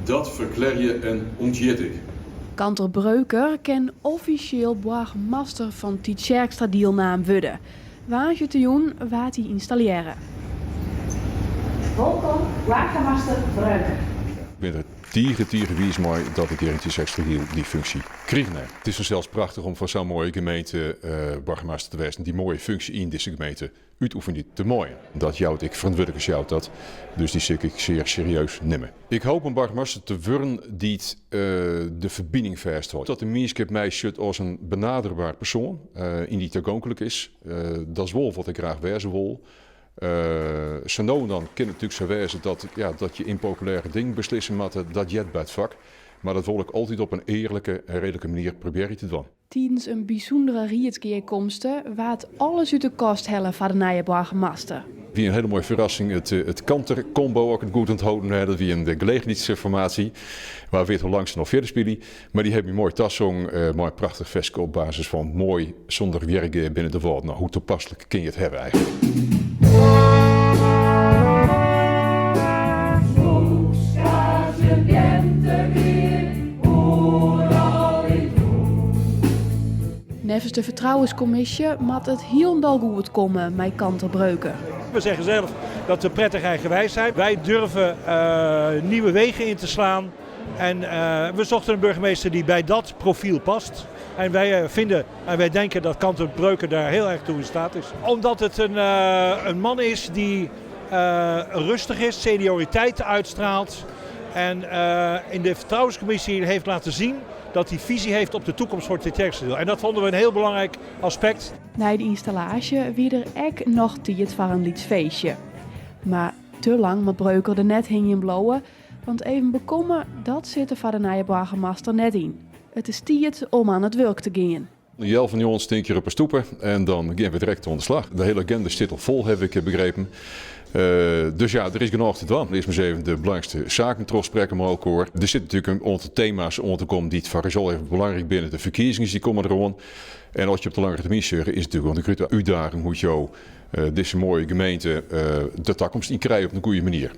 Dat ferklearje en ûnthjit ik. Kanter Breuker kin offisjeel boargemaster fan Tytsjerksteradiel neamd wurde. Woansdeitejûn waard hy ynstallearre. Wolkom, boargemaster Breuker. Ik bin der tige, tige wiis mei dat ik hjir yn Tytsjerksteradiel dy funksje krigen ha. It is fansels prachtich om fan sa'n moaie gemeente boargemaster te wêzen, dy moaie funksje yn dizze gemeente útoefenje te meien. Dat jout ek ferantwurdlikens jout dat, dus dy sil ik sear serieus nimme. Ik hoop in boargemaster te wurden dy't de ferbining fêsthâldt. Dat de mienskip my sjocht as in benaderber persoan, ien dy't tagonklik is. Dat is wol wat ik graach wêze wol. Sa no en dan kin it natuerlik sa wêze dat, ja, dat je ympopulêre dingen beslisse moatte, dat heart by it fak. Mar dat wol ik altyd op in earlike en reedlike manier probearje te dwaan. Tidens in bysûndere riedsgearkomste waard alles út de kast helle foar de nije boargemaster. Wie in hiele moaie ferrassing, it Kanter Combo, as ik it goed ûntholden ha. Dat wie in gelegenheidsformaasje. Wa wit hoe lang se noch fierder spylje. Mar dy hawwe my moai tasong mei in prachtich ferske op basis fan Moai sûnder wjergae binne de wâlden. No, hoe toepaslik kin je it hawwe eigentlik? Neffens de fertrouwenskommisje moat it hielendal goed komme mei Kanter Breuker. We zeggen zelf dat we prettig eigenwijs zijn. Wij durven nieuwe wegen in te slaan. En we zochten een burgemeester die bij dat profiel past. En wij vinden en wij denken dat Kanter Breuker daar heel erg toe in staat is. Omdat het een man is die rustig is, senioriteit uitstraalt. En in de vertrouwenscommissie heeft laten zien dat hij visie heeft op de toekomst voor Tytsjerksteradiel. En dat vonden we een heel belangrijk aspect. Nei de ynstallaasje wie der ek noch tiid foar in lyts feestje. Mar te lang moat Breuker der net hingjen bliuwe, want even bekomme, dat sit der foar de nije boargemaster net yn. It is tiid om oan it wurk te gean. Healwei njoggenen stean ik hjir op 'e stoepe en dan gean we direkt oan de slach. De hiele agenda stiet al fol, haw ik begrepen. Dus ja, der is genôch te dwaan. Earst mar ris even de belangrykste saken trochsprekke mei elkoar. Der sitte natuerlik in oantal tema's oan te kommen dy't foar ús allegear belangryk binne. De ferkiezings dy komme deroan. En as je op de langere termyn sjogge, is it natuerlik wol in grutte útdaging hoe't jo dizze moaie gemeente de takomst yn krije op in goede manier.